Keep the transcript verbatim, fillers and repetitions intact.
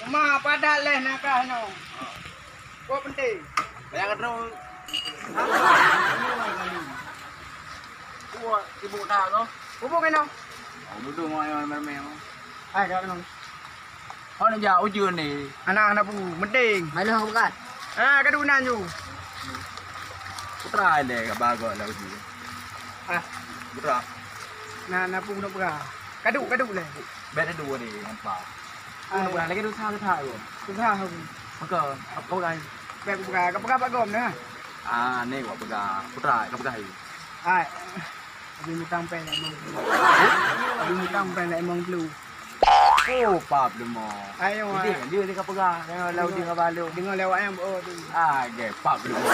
Ma padat leh nakah nyoe. Kok penting. Bayar ka terus. Kuat sibuk dah tu. Hubung kena. Oh, duduk mai mai mai. Hai, dah kena. Oh, nak jak ujeuen ni. Anak anak bu, penting. Mai leuh bukan? Ah, kadu nan ju. Putra le ka bagot lah ujeuen. Ah, putra. Nah, nah pun nak pegang. Kadu, kadu leh. Beda dua ni nampak. Ah, nak pegang lagi dua saha tu. Susah aku. Maka, apa pegang? Pek pegang, kau pegang Pak Gom dah. Ah, ni buat pegang. Putra, kau pegang. Hai. Abi mutang pèng lé limong ploh. Abi mutang pèng lé limong ploh. Oh, pap limong. Ayo, jadi, ah. Dia dia ka pegang. Tengok lau dia ka balok. Dengar lewat yang oh tu. Ah, ge, pap limong.